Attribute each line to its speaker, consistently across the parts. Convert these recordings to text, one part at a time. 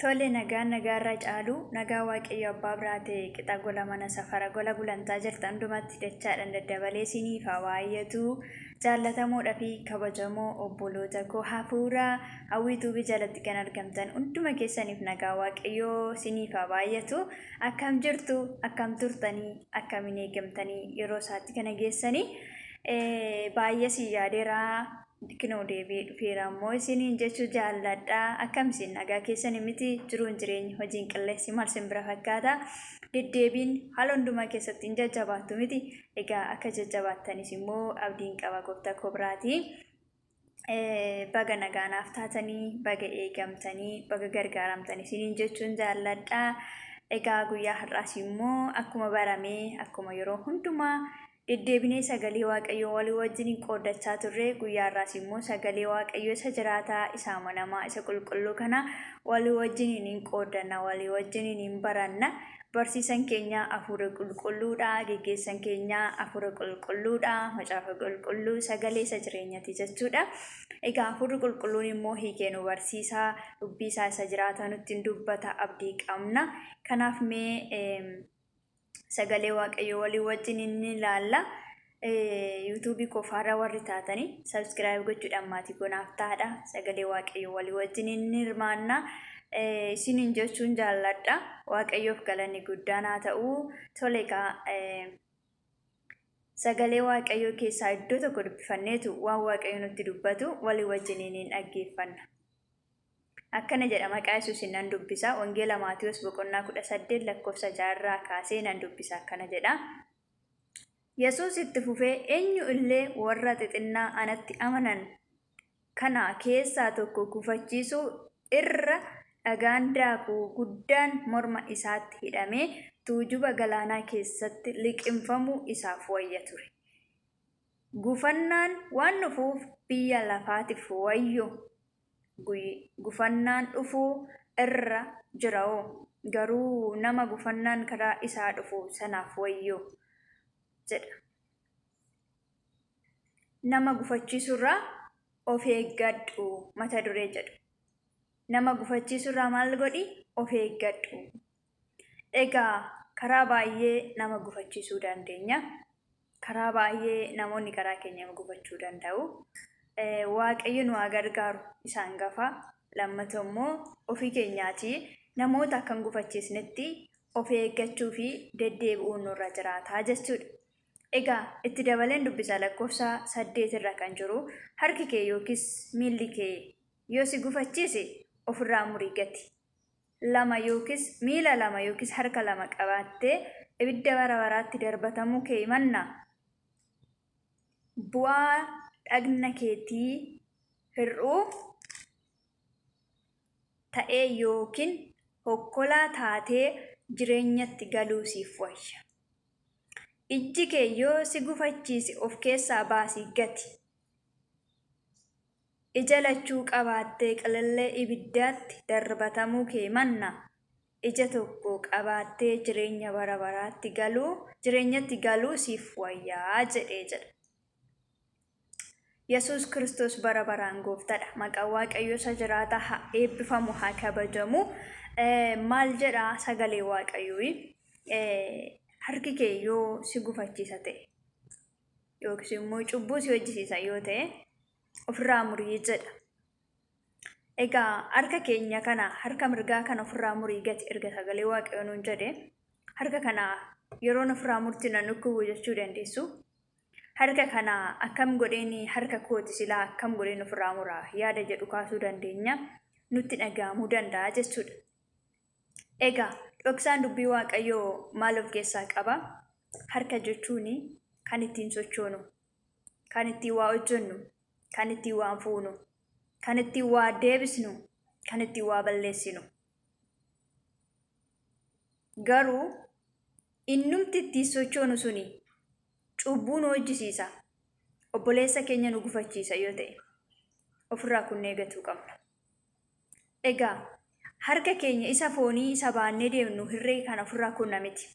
Speaker 1: Tole nagaan nagaarra caalu nagaa Waaqayyo abbaa biraa ta'e qixa gola mana safara gola gulantaa jirtan hundumatti dachaadhaan daddabalee isiniif haa baay'atu. Jaallatamoodhaa fi kabajamoo obboloota koo hafuura Hawwii Tuubii jalatti kan argamtan hunduma keessaniif nagaa Waaqayyoo isiniif haa baay'atu. Akkam jirtu? Akkam turtanii? Akkamiin eegamtanii yeroo isaatti kana geessanii? Baay'ee si yaadeera. Kinoo deebi'ee dhufeera immoo isiniin jechuu jaalladha. Akkam isin nagaa keessanii miti? Jiruun jireenyi hojiin qilleensi maal isin bira fakkaata? Deddeebiin haala hundumaa keessatti hin jajjabaattu miti? Egaa akka jajjabaattanis immoo abdiin qaba gooftaa koo biraati. Baga nagaa naaf taatanii, baga eegamtanii, baga gargaaramtanii isiniin jechuun jaalladha. Egaa guyyaa har'aas immoo akkuma barame, akkuma yeroo hundumaa deddeebinee sagalee Waaqayyoo walii wajjiniin qooddachaa turre, guyyaa har'aas immoo sagalee Waaqayyoo isa jiraataa, isa amanamaa, isa qulqulluu kana walii wajjiniin hin qooddanna, walii wajjiniin hin baranna. Barsiisan keenya hafuura qulqulluudha, geggeessan keenya hafuura qulqulluudha, macaafa qulqulluu sagalee isa jireenyati jechuudha. Egaa hafuurri qulqulluun immoo hiikee nu barsiisa, dubbii isaa isa jiraataa nutti hin dubbata, abdii qabna. Kanaaf mee sagalee Waaqayyoo walii wajjin inni ilaalla. Yuutuubii koo faara warri taatanii subscribe gochuudhaan maatii koo naaf taadha. Sagalee Waaqayyoo walii wajjin inni hirmaanna. Isiniin jechuun jaalladha. Waaqayyoof galanni guddaan haa ta'u. Tole egaa sagalee Waaqayyoo keessaa iddoo tokko dubbifanneetu waan Waaqayyo nutti dubbatu walii wajjiniin hin dhaggeeffanna. Akkana jedha, maqaa Yesuusiin nan dubbisa. Wangeela Maatewos boqonnaa 18 lakkoofsa 6 irraa kaasee nan dubbisa. Akkana jedha. Yesuus itti fufee, Eenyu illee warra xixinnaa anatti amanan kana keessaa tokko gufachiisuu irra dhagaan daakuu guddaan morma isaatti hidhamee tuujuba galaanaa keessatti liqimfamuu isaaf wayya ture. Gufannaan waan dhufuuf biyya lafaatiif wayyoo! Gufannaan dhufuu irra jira'oo, garuu nama gufannaan karaa isaa dhufu sanaaf wayyoo! jedha. Nama gufachiisurraa of eeggadhu mata duree jedhu. Nama gufachiisurraa maal godhi? Of eeggadhu. Egaa karaa baay'ee nama gufachiisuu dandeenya. Karaa baay'ee namoonni karaa keenya gufachuu danda'u. Waaqayyo nu haa gargaaru isa hangafa. Lammata immoo ofii keenyaatii namoota akka hin gufachiisnetti of eeggachuu fi deddeebi'uun nurra jiraata jechuudha. Egaa itti dabaleen dubbisa lakkoofsa 8 irra kan jiru, harki kee yookiis miilli kee yoo si gufachiise ofirraa murii gati. 2 yookiis miila 2 yookiis harka 2 qabaattee ibidda bara baraatti darbatamuu kee mannaa, bu'aa dhagna keetii hir'uu ta'ee yookiin hokkolaa taatee jireenyatti galuu siif wayya. Ijji kee yoo si gufachiise of keessaa baasii gati. Ija lachuu qabaattee qilillee ibiddaatti darbatamuu kee manna, ija tokko qabaattee jireenya bara baraatti galuu, jireenyatti galuu siif wayya jedhee jedha. Yesuus Kiristoos bara baraan gooftadha. Maqaan Waaqayyoo isa jiraataa haa eebbifamu, haa kabajamu. Maal jedha sagalee Waaqayyoo? Harki kee yoo si gufachiisa ta'e yookiis immoo cubbuu si hojjisiisa yoo ta'e ofirraa murii jedha. Egaa harka keenya kana, harka mirgaa kana ofirraa murii gati erga sagalee Waaqayyoo nuun jedhe, harka kana yeroon ofirraa murti na dhukkubu jechuu dandeessu. Harka kana akkam godheen, harka kooti silaa akkam godheen ofirraa muraa yaada jedhu kaasuu dandeenya. Nutti dhaga'amuu danda'a jechuudha. Egaa dhoksaan dubbii Waaqayyoo maal of keessaa qaba? Harka jechuun kan ittiin sochoonu, kan ittiin waa hojjennu, kan ittiin waa fuunu, kan ittiin waa deebisnu, kan ittiin waa balleessinu. Garuu innumti ittiin sochoonu suni cubbuu nu hojjisiisa, obboleessa keenya nu gufachiisa yoo ta'e ofirraa kunnee gatuu qabna. Egaa harka keenya isa foonii isa baannee deemnu hirree kana ofirraa kunna miti.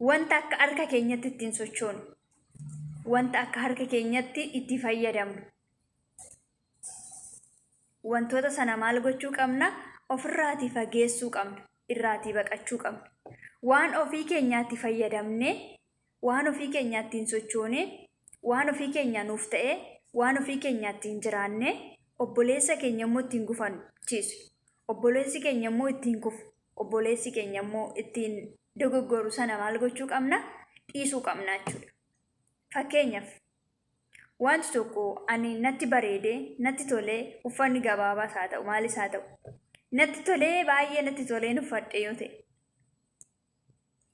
Speaker 1: Wanta akka harka keenyatti ittiin sochoonu, wanta akka harka keenyatti itti fayyadamnu, wantoota sana maal gochuu qabna? Ofirraatii fageessuu qabna. Irraatii baqachuu qabna. Waan ofii keenyaatti fayyadamnee, waan ofii keenyaatti hin sochoone, waan ofii keenya nuuf ta'e, waan ofii keenyaatti hin jiraanne, obboleessa keenya immoo ittiin gufachiisu. Obboleessi keenya immoo ittiin kufu. Obboleessi keenya immoo ittiin dogoggoru sana maal gochuu qabna? Dhiisuu qabna jechuudha. Fakkeenyaaf, wanti tokko ani natti bareedee, natti tolee, uffanni gabaabaas haa ta'u, maalis haa ta'u, natti tolee, baay'ee natti toleen uffadhe yoo ta'e,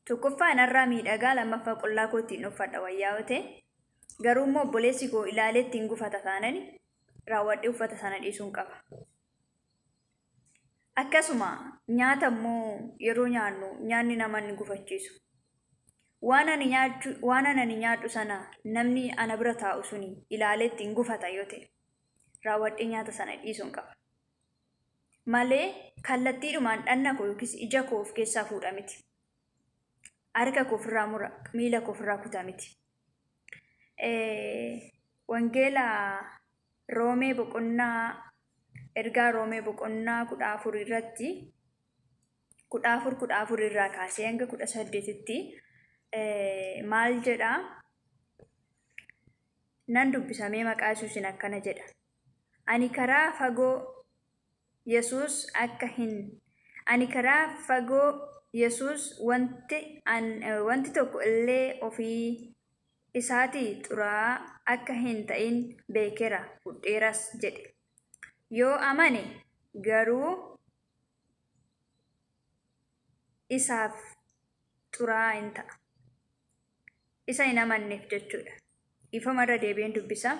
Speaker 1: tokkoffaa narraa miidhagaa, lammaffaa qullaa koo ittiin uffadha wayyaa yoo ta'e, garuu immoo obboleessi koo ilaalee ittiin gufata taanani, raawwadhee uffata sana dhiisuun qaba. Akkasuma nyaata immoo yeroo nyaannu, nyaanni nama inni gufachiisu. Waan ani nyaachuu, waan ani nyaadhu sana namni ana bira taa'u suni ilaalee ittiin gufata yoo ta'e, raawwadhee nyaata sana dhiisuun qaba. Malee kallattiidhumaan dhanna koo yookiis ija koo of keessaa fuudha miti. Harka koo ofirraa mura, miila koo ofirraa kuta miti. Wangeela Roomee boqonnaa, ergaa Roomee boqonnaa 14 irratti, 14 14 irraa kaasee hanga 18tti maal jedha? Nan dubbisamee maqaa Yesuusin akkana jedha. Ani karaa fagoo Yesuus akka hin Ani karaa fagoo Yesuus wanti wanti tokko illee ofii isaatii xuraa'aa akka hin ta'in beekeera, fudheeras jedhe. Yoo amane garuu isaaf xuraa'aa in ta'a. Isa hin amanneef jechuudha. Dhiifama, irra deebi'een dubbisa.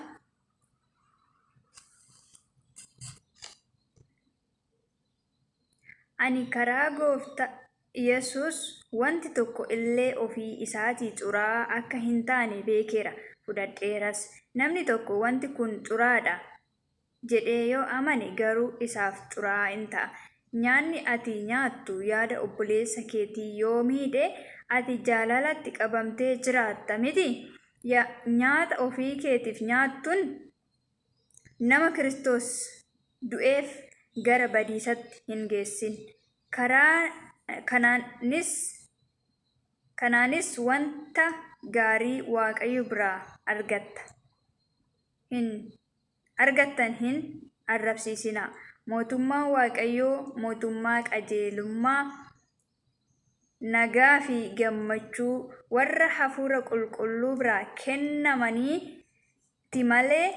Speaker 1: Ani karaa gooftaa Yesuus wanti tokko illee ofii isaatii xuraa'aa akka hin taane beekeera, fudhadheeras. Namni tokko wanti kun xuraa'aadha jedhee yoo amane garuu isaaf xuraa'aa in ta'a. Nyaanni ati nyaattu yaada obboleessa keetii yoo miidhe, ati jaalalatti qabamtee jiraatta miti? Nyaata ofii keetiif nyaattuun nama Kiristoos du'eef gara badiisatti hin geessin. Karaa kanaanis wanta gaarii Waaqayyo biraa argatta hin argattan hin arrabsiisinaa. Mootummaan Waaqayyoo mootummaa qajeelummaa, nagaa fi gammachuu warra hafuura qulqulluu biraa kennamaniiti malee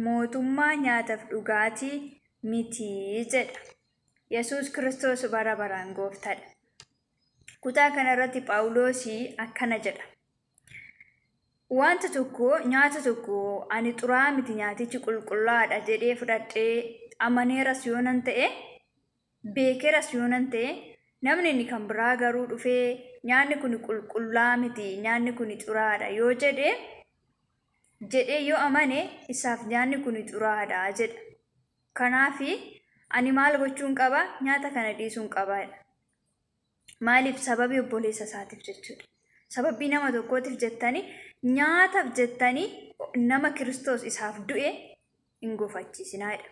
Speaker 1: mootummaa nyaataaf dhugaatii miti jedha. Yesuus Kiristoos bara baraan gooftaadha. Kutaa kanarratti Phaawulos akkana jedha. Wanta tokko, nyaata tokko, ani xuraa'aa miti, nyaatichi qulqullaa'aadha jedhee fudhadhee amaneeras yoo nan ta'e, beekeeras yoo nan ta'e, namni inni kan biraa garuu dhufee nyaanni kun qulqullaa'aa miti, nyaanni kun xuraa'aadha yoo jedhe, jedhee yoo amane, isaaf nyaanni kun xuraa'aadha jedha. Kanaaf ani maal gochuun qaba? Nyaata kana dhiisuun qaba. Maaliif? Sababii obboleessa isaatiif jechuudha. Sababii nama tokkootiif jettanii, nyaataaf jettanii nama Kiristoos isaaf du'e hin gufachiisinaadha.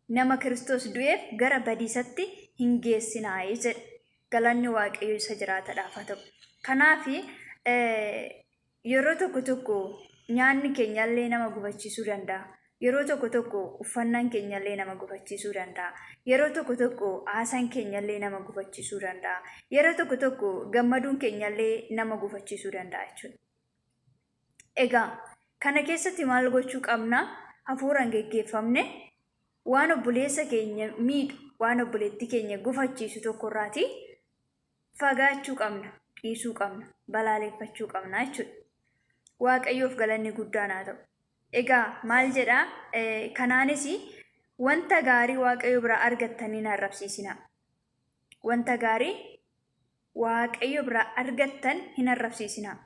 Speaker 1: Nama Kiristoos du'eef gara badiisatti hin geessinaa jedha. Galanni Waaqayyo isa jiraatadhaaf haa ta'u. Kanaaf yeroo tokko tokko nyaanni keenyallee nama gufachiisuu danda'a. Yeroo tokko tokko uffannaan keenyallee nama gufachiisuu danda'a. Yeroo tokko tokko haasaan keenyallee nama gufachiisuu danda'a. Yeroo tokko tokko gammaduun keenyallee nama gufachiisuu danda'a jechuudha. Egaa kana keessatti maal gochuu qabna? Hafuuraan geggeeffamne waan obboleessa keenya miidhu, waan obboleettii keenya gufachiisu tokkorraatii fagaachuu qabna, dhiisuu qabna, balaaleffachuu qabna jechuudha. Waaqayyoof galanni guddaan haa ta'u. Egaa maal jedhaa? Kanaanis wanta gaarii Waaqayyo biraa argattanii hin arrabsiisinaa. Wanta gaarii Waaqayyo biraa argattan hin arrabsiisinaa.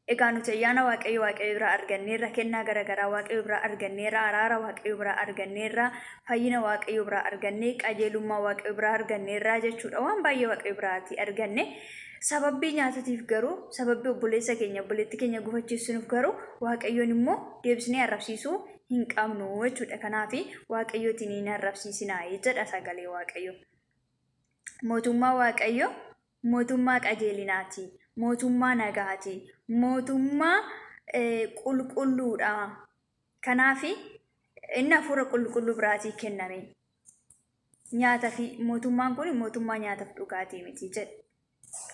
Speaker 1: Egaa nuti ayyaana Waaqayyo Waaqayyo biraa arganneerra, kennaa garaagaraa Waaqayyo biraa arganneerra, araara Waaqayyo biraa arganneerra, fayyina Waaqayyo biraa argannee, qajeelummaa Waaqayyo biraa arganneerra jechuudha. Waan baay'ee Waaqayyo biraatii arganne. Sababbii nyaatatiif garuu, sababbii obboleessa keenya, obboleettii keenya gufachiisnuuf garuu, Waaqayyoon immoo deebisnee arrabsiisuu hin qabnu jechuudha. Kanaaf Waaqayyootiin hin arrabsiisinaa jedha sagalee Waaqayyoo. Mootummaa Waaqayyoo mootummaa qajeelinaati, mootummaa nagaati, mootummaa qulqulluudha. Kanaaf inni hafuura qulqulluu biraatii kenname. Nyaata fi mootummaan kun mootummaa nyaataaf dhugaatii miti jedhe.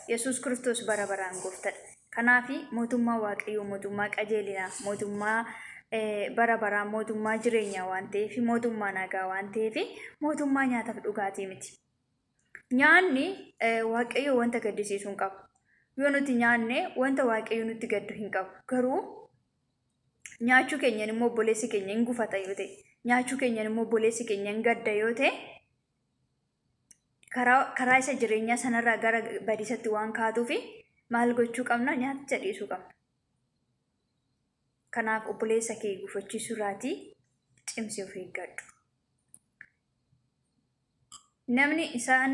Speaker 1: Yesuus Kiristoos bara baraan gooftadha. Kanaaf mootummaa Waaqayyoo mootummaa qajeelinaa, mootummaa bara baraa, mootummaa jireenyaa waan ta'eef, mootummaa nagaa waan ta'eef, mootummaa nyaataaf dhugaatii miti. Nyaanni Waaqayyoo wanta gaddisiisu hin qabu. Yoo nuti nyaanne wanta Waaqayyo nutti gaddu hin qabu. Garuu nyaachuu keenyan immoo obboleessi keenya hin gufata yoo ta'e, nyaachuu keenyan immoo obboleessi keenya hin gadda yoo ta'e, karaa isa jireenyaa sanarraa gara badiisatti waan kaatuufi maal gochuu qabna? Nyaaticha dhiisuu qabna. Kanaaf obboleessa kee gufachiisuu irraatii cimsii of eeggadhu. Namni isaan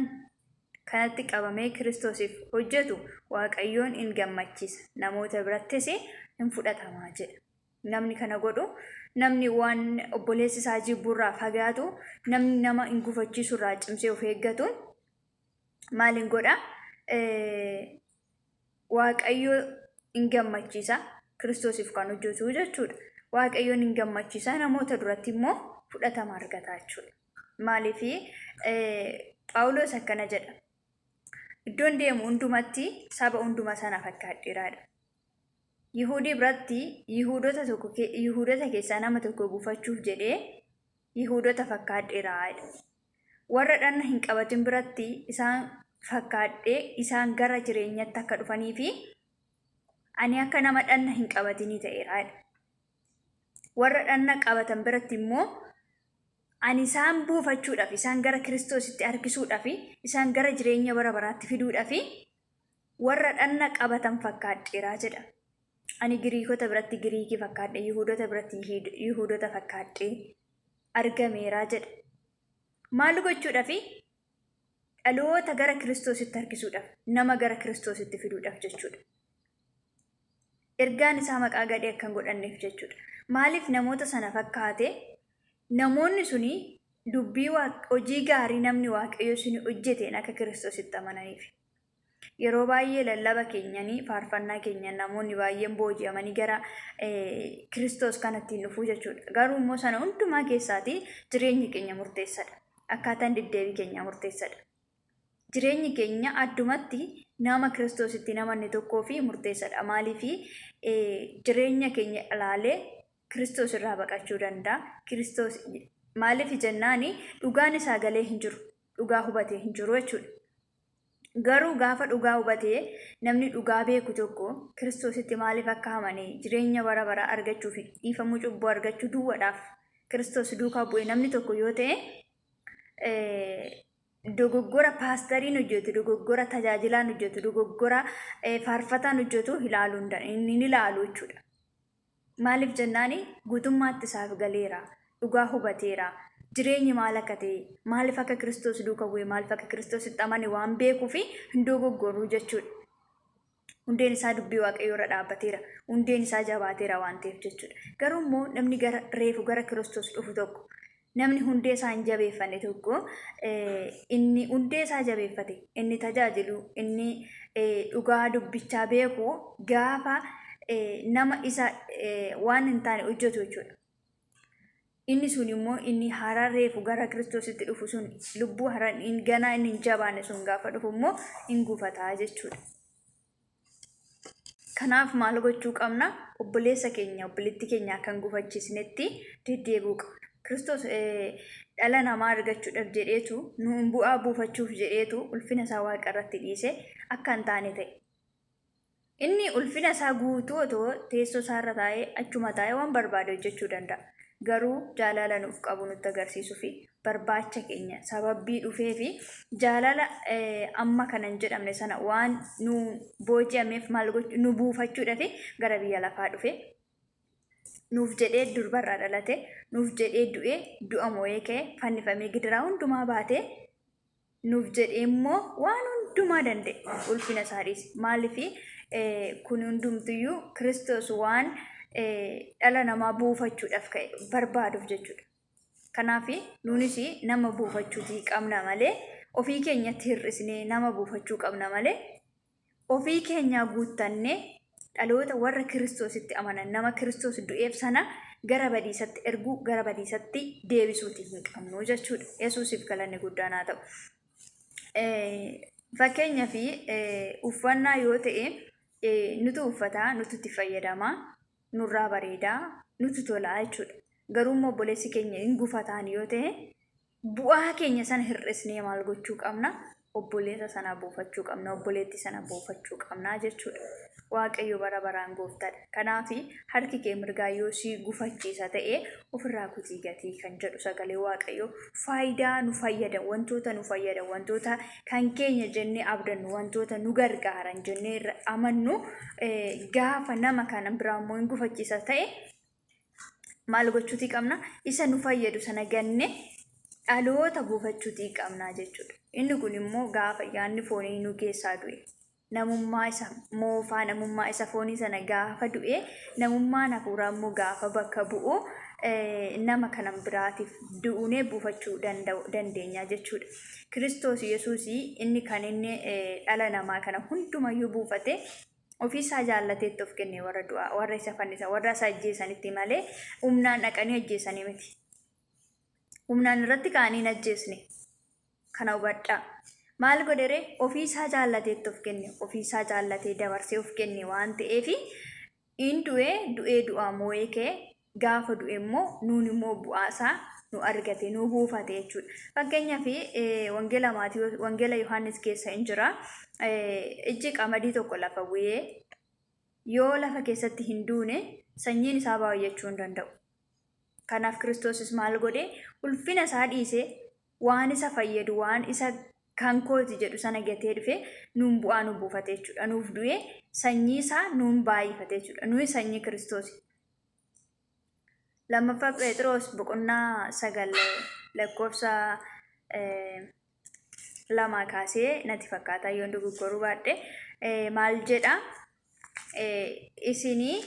Speaker 1: kanatti qabamee Kiristoosiif hojjetu Waaqayyoon in gammachiisa, namoota birattis in fudhatama jedha. Namni kana godhu, namni waan obboleessi isaa jibburraa fagaatu, namni nama hin gufachiisurraa cimsee of eeggatu maal hin godha? Waaqayyo in gammachiisa, Kiristoosiif kan hojjetu jechuudha. Waaqayyoon in gammachiisa, namoota duratti immoo fudhatama argata jechuudha. Maaliif Phaawulos akkana jedha. Iddoon deemu hundumatti saba hunduma sana fakkaadheeraadha. Yihudii biratti Yihuudota tokko Yihuudota keessaa nama tokko buufachuuf jedhee Yihuudota fakkaadheeraadha. Warra dhanna hin qabatin biratti isaan fakkaadhee isaan gara jireenyatti akka dhufanii fi ani akka nama dhanna hin qabatinii ta'eeraadha. Warra dhanna qabatan biratti immoo ani isaan buufachuudhaaf, isaan gara Kiristoositti harkisuudhaaf, isaan gara jireenya bara baraatti fiduudhaaf warra dhanna qabatan fakkaadheeraa jedha. Ani Giriikota biratti Giriikii fakkaadhe, Yihuudota biratti Yihuudota fakkaadhee argameeraa jedha. Maal gochuudhaaf? Dhaloota gara Kiristoositti harkisuudhaaf, nama gara Kiristoositti fiduudhaaf jechuudha. Ergaan isaa maqaa gadhee akka hin godhanneef jechuudha. Maaliif namoota sana fakkaate? Namoonni suni dubbii hojii gaarii namni Waaqayyo suni hojjeteen akka Kiristoositti amananiif. Yeroo baay'ee lallaba keenyanii faarfannaa keenyan namoonni baay'een booji'amanii gara Kiristoos kanatti dhufuu jechuudha. Garuu immoo sana hundumaa keessaatii jireenyi keenya murteessadha. Akkaataan deddeebii keenyaa murteessadha. Jireenyi keenya addumatti nama Kiristoositti namanne tokkoo fi murteessadha. Maaliif jireenya keenya ilaalee Kiristoos irraa baqachuu danda'a. Kiristoos maaliif jennaani dhugaan isaa galee hin jiru. Dhugaa hubatee hin jiru jechuudha. Garuu gaafa dhugaa hubatee namni dhugaa beeku tokko Kiristoositti maaliif akka amane jireenya bara baraa argachuu fi dhiifamuu cubbuu argachuu duwwaadhaaf Kiristoos duukaa bu'e namni tokko yoo ta'e, dogoggora paastariin hojjetu, dogoggora tajaajilaan hojjetu, dogoggora faarfataan hojjetu ilaaluu hin ilaalu jechuudha. Maaliif jennaani guutummaatti isaaf galeera, dhugaa hubateera, jireenyi maal akka ta'e, maaliif akka Kiristoos duuka bu'e, maaliif akka Kiristoositti amane waan beekuuf hin dogoggoruu jechuudha. Hundeen isaa dubbii Waaqayyoo irra dhaabbateera, hundeen isaa jabaateera waan ta'eef jechuudha. Garuu immoo namni gara reefu gara Kiristoos dhufu tokko, namni hundee isaa hin jabeeffanne tokko, inni hundee isaa jabeeffate, inni tajaajilu, inni dhugaa dubbichaa beeku gaafa nama isa waan hin taane hojjetu jechuudha. Inni sun immoo inni haaraa reefu gara Kiristoositti dhufu sun lubbuu haaraan hin ganaa inni hin jabaanne sun gaafa dhufu immoo hin gufataa jechuudha. Kanaaf maal gochuu qabna? Obboleessa keenya, obboleettii keenya akka hin gufachiisnetti deddeebi'uu qabna. Kiristoos dhala namaa argachuudhaaf jedheetu, nuun bu'aa buufachuuf jedheetu ulfina isaa waaqa irratti dhiise akka hin taane ta'e. Inni ulfina isaa guutuu otoo teessoo isaa irra taa'ee achuma taa'ee waan barbaade hojjechuu danda'a. Garuu jaalala nuuf qabu nutti agarsiisuu fi barbaacha keenya sababbii dhufee fi jaalala amma kana hin jedhamne sana waan nu booji'ameef maal gochuu nu buufachuudhaaf gara biyya lafaa dhufe. Nuuf jedhee durbarraa dhalate, nuuf jedhee du'ee, du'a moo'ee ka'e, fannifamee gidiraa hundumaa baatee, nuuf jedhee immoo waan hundumaa danda'e ulfina isaa dhiise. Maaliif kun hundumtuyyuu Kiristoos waan dhala namaa buufachuudhaaf ka'e barbaaduuf jechuudha. Kanaaf nuunis nama buufachuutii qabna malee, ofii keenyatti hir'isnee nama buufachuu qabna malee, ofii keenyaa guuttannee dhaloota warra Kiristoositti amanan, nama Kiristoos du'eef sana gara badiisatti erguu, gara badiisatti deebisuutii hin qabnu jechuudha. Yesuusiif galanni guddaan haa ta'u. Fakkeenyaaf uffannaa yoo ta'e, nutu uffataa, nutu itti fayyadamaa, nurraa bareedaa, nutu tolaa jechuudha. Garuu immoo obboleessi keenya hin gufataan yoo ta'e, bu'aa keenya sana hir'isnee maal gochuu qabna? Obboleessa sana buufachuu qabna, obboleettii sana buufachuu qabna jechuudha. Waaqayyo bara baraan gooftaadha. Kanaaf harki kee mirgaa yoo si gufachiisa ta'e, ofirraa kutii gatii kan jedhu sagalee Waaqayyo. Faayidaa nu fayyadan, wantoota nu fayyadan, wantoota kan keenya jennee abdannu, wantoota nu gargaaran jennee irra amannu, gaafa nama kana biraa immoo hin gufachiisa ta'e, maal gochuutii qabna? Isa nu fayyadu sana ganne dhaloota buufachuutii qabna jechuudha. Inni kun immoo gaafa yaadni foonii nu keessaa du'e. Namummaa isa moofaa, namummaa isa foonii sana gaafa du'e, namummaan hafuuraa immoo gaafa bakka bu'u, nama kana biraatiif du'unee buufachuu dandeenya jechuudha. Kiristoos Yesuus inni kan inni dhala namaa kana hundumayyuu buufate, ofiisaa jaallateetti of kenne warra du'aa, warra isa fannisan, warra isa ajjeesanitti malee, humnaan dhaqanii ajjeesanii miti. Humnaan irratti ka'anii hin ajjeesne. Kana hubadhaa. Maal godhere? Ofiisaa jaallateetti of kenne. Ofiisaa jaallatee dabarsee of kenne waan ta'eef, in du'ee, du'ee du'aa moo'ee ka'e. Gaafa du'e immoo nuun immoo bu'aasaa nu argate, nu buufate jechuudha. Fakkeenyaaf wangeela Maatiyoo, wangeela Yohaannis keessa hin jira. Ijji qamadii tokko lafa bu'ee yoo lafa keessatti hin duune, sanyiin isaa baay'achuu hin danda'u. Kanaaf Kiristoosis maal godhe? Ulfina isaa dhiisee, waan isa fayyadu, waan isa kan kooti jedhu sana gatee dhufe, nuun bu'aa nu buufate jechuudha. Nuuf du'ee sanyii isaa nuun baay'ifate jechuudha. Nuyi sanyii Kiristoosi. Lammaffaa Phexros boqonnaa 9 lakkoofsa 2 kaasee natti fakkaata, yoon dogoggoruu baadhe, maal jedha? Isinii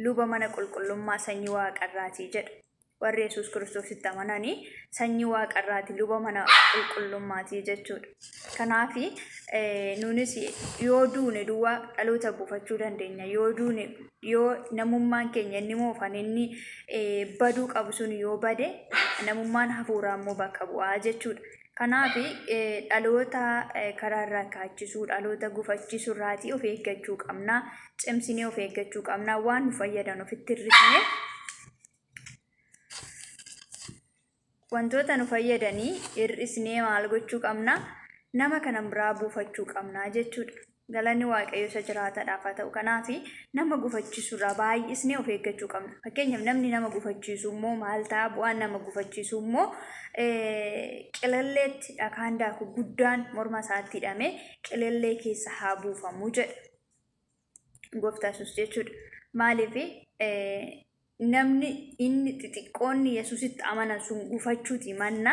Speaker 1: luba mana qulqullummaa, sanyii waaqarraati jedha. Warri Yesuus Kiristoositti amananii sanyii waaqarraati, luba mana qulqullummaati jechuudha. Kanaaf nuunis yoo duune duwwaa dhaloota buufachuu dandeenya. Yoo duune, yoo namummaan keenya inni moofan, inni baduu qabu sun yoo bade, namummaan hafuuraa immoo bakka bu'aa jechuudha. Kanaaf dhaloota karaa irraa kaachisuu, dhaloota gufachiisuu irraatii of eeggachuu qabna. Cimsinee of eeggachuu qabna. Waan nu fayyadan ofitti hir'isnee, wantoota nu fayyadanii hir'isnee maal gochuu qabna? Nama kana biraa buufachuu qabna jechuudha. Galanni Waaqayyo isa jiraatadhaaf haa ta'u. Kanaaf nama gufachiisu irraa baay'isnee of eeggachuu qabna. Fakkeenyaaf namni nama gufachiisu immoo maal ta'a? Bu'aan nama gufachiisu immoo qililleetti dhakaan daaku guddaan morma isaatti hidhamee qilillee keessa haa buufamu jedha. Gooftaa Yesuus jechuudha. Maaliif namni inni xixiqqoonni Yesuusitti amanan sun gufachuuti manna,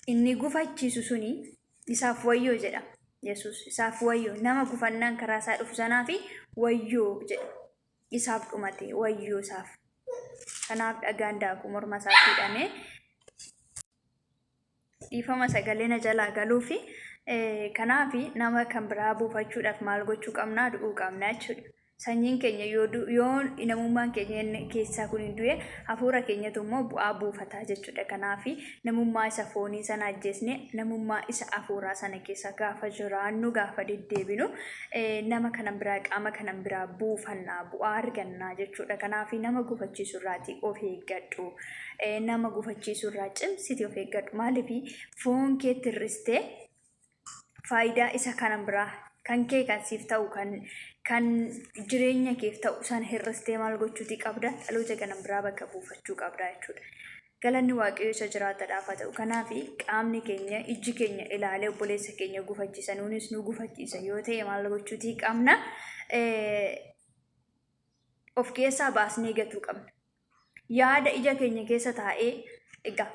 Speaker 1: inni gufachiisu suni isaaf wayyoo jedha. Yesuus isaaf wayyoo, nama gufannaan karaa isaa dhufu sanaa fi wayyoo jedha. Isaaf dhumate, wayyoo isaaf. Kanaaf dhagaan daakuu morma isaatti hidhamee, dhiifama sagalee na jalaa galuu fi, kanaaf nama kan biraa buufachuudhaaf maal gochuu qabnaa? Du'uu qabna jechuudha. Sanyiin keenya yoo namummaan keenya keessaa kun hin du'e, hafuura keenyatu immoo bu'aa buufataa jechuudha. Kanaaf namummaa isa foonii sana ajjeesne, namummaa isa hafuuraa sana keessa gaafa jiraannu, gaafa deddeebinu, nama kana biraa, qaama kana biraa buufannaa, bu'aa argannaa jechuudha. Kanaaf nama gufachiisu irraatii of eeggadhu. Nama gufachiisu irraa cimsiti of eeggadhu. Maaliif foon keetti hir'istee faayidaa isa kana biraa kan kee, kan siif ta'u, kan jireenya keef ta'u sana hir'istee maal gochuutii qabda? Dhaloota kana biraa bakka buufachuu qabda jechuudha. Galanni Waaqayyo isa jiraatadhaaf haa ta'u. Kanaaf qaamni keenya, ijji keenya ilaalee obboleessa keenya gufachiisa, nuunis nu gufachiisa yoo ta'e, maal gochuutii qabna? Of keessaa baasnee gatuu qabna. Yaada ija keenya keessa taa'ee, egaa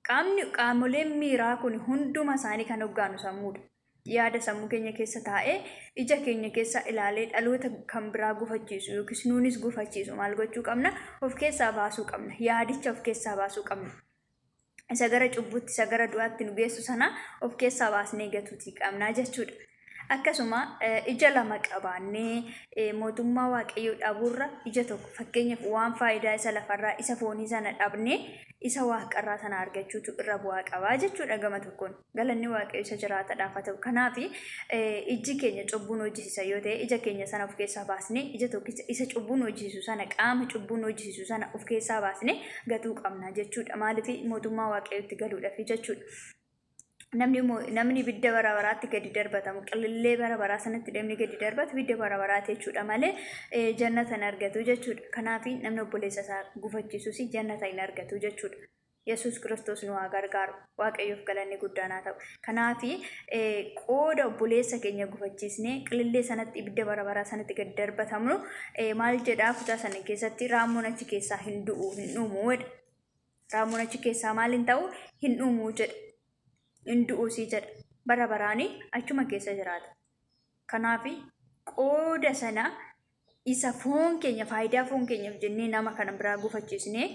Speaker 1: qaamni, qaamoleen miiraa kun hunduma isaanii kan hoggaanu sammuudha. Yaada sammuu keenya keessa taa'ee ija keenya keessa ilaalee dhaloota kan biraa gufachiisu yookiis nuunis gufachiisu maal gochuu qabna? Of keessaa baasuu qabna. Yaadicha of keessaa baasuu qabna. Isa gara cubbuutti, isa gara du'aatti nu geessu sana of keessaa baasnee gatuutii qabna jechuudha. Akkasuma ija lama qabaannee mootummaa Waaqayyoo dhabuurra ija tokko, fakkeenyaaf waan faayidaa isa lafarraa, isa foonii sana dhabnee isa waaqarraa sana argachuutu irra bu'aa qabaa jechuudha gama tokkoon. Galanni Waaqayyo isa jiraatadhaaf haa ta'u. Kanaaf ijji keenya cubbuun hojjisiisa yoo ta'e, ija keenya sana of keessaa baasnee, ija tokkicha isa cubbuun hojjisiisu sana, qaama cubbuun hojjisiisu sana of keessaa baasnee gatuu qabna jechuudha. Maaliif? Mootummaa Waaqayyootti galuudhaaf jechuudha. Namni ibidda bara baraatti gadi darbatamu, qilillee bara baraa sanatti namni gadi darbatu ibidda bara baraati jechuudha malee jannata hin argatu jechuudha. Kanaaf namni obboleessa isaa gufachiisus jannata hin argatu jechuudha. Yesuus Kiristoos nu haa gargaaru. Waaqayyoof galanni guddaan haa ta'u. Kanaaf qooda obboleessa keenya gufachiisnee qilillee sanatti, ibidda bara baraa sanatti gadi darbatamnu, maal jedhaa kutaa sana keessatti? Raammoon achi keessaa hin du'u, hin dhumu jedha. Raammoon achi keessaa maal hin ta'u? Hin dhumu jedha. Hin du'uusii jedha. Bara baraanii achuma keessa jiraata. Kanaaf qooda sana isa foon keenya, faayidaa foon keenyaaf jennee nama kana biraa gufachiisnee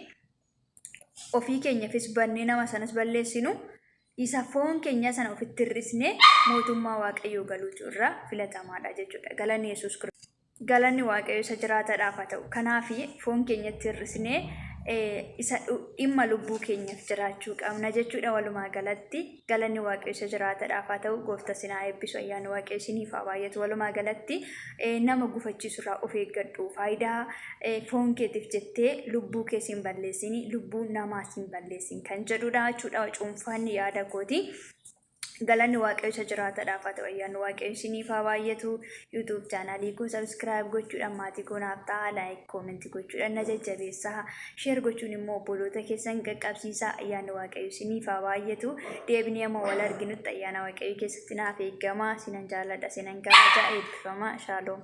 Speaker 1: ofii keenyafis bannee nama sanas balleessinu, isa foon keenyaa sana ofitti hir'isnee mootummaa Waaqayyoo galuutu irraa filatamaadha jechuudha. Galanni Yesuus Kiristoos. Galanni Waaqayyo isa jiraatadhaaf haa ta'u. Kanaaf foon keenyatti hir'isnee isa dhimma lubbuu keenyaaf jiraachuu qabna jechuudha walumaa galatti. Galanni Waaqayyo isa jiraatadhaaf haa ta'u. Goofta isin haa eebbisu. Ayyaanni Waaqayyo isiniif haa baay'atu. Walumaa galatti nama gufachiisu irraa of eeggadhu. Faayidaa foon keetiif jettee lubbuu kee siin balleessin, lubbuu namaa siin balleessin kan jedhudha jechuudha cuunfaan yaada kooti. Galanni Waaqayyo isa jiraatadhaaf haa ta'u. Ayyaanni Waaqayyo isiniif haa baay'atu. YouTube chaanaalii koo subscribe gochuudhaan maatii koo naaf ta'a. Like, comment gochuudhaan na jajjabeessaa. Share gochuun immoo obboloota keessan qaqqabsiisaa. Ayyaanni Waaqayyo isiniif haa baay'atu. Deebinee amma wal arginutti ayyaana Waaqayyo keessatti naaf eeggamaa. Sinan jaalladha, sinan kabaja. Eebbifamaa. Shaaloom.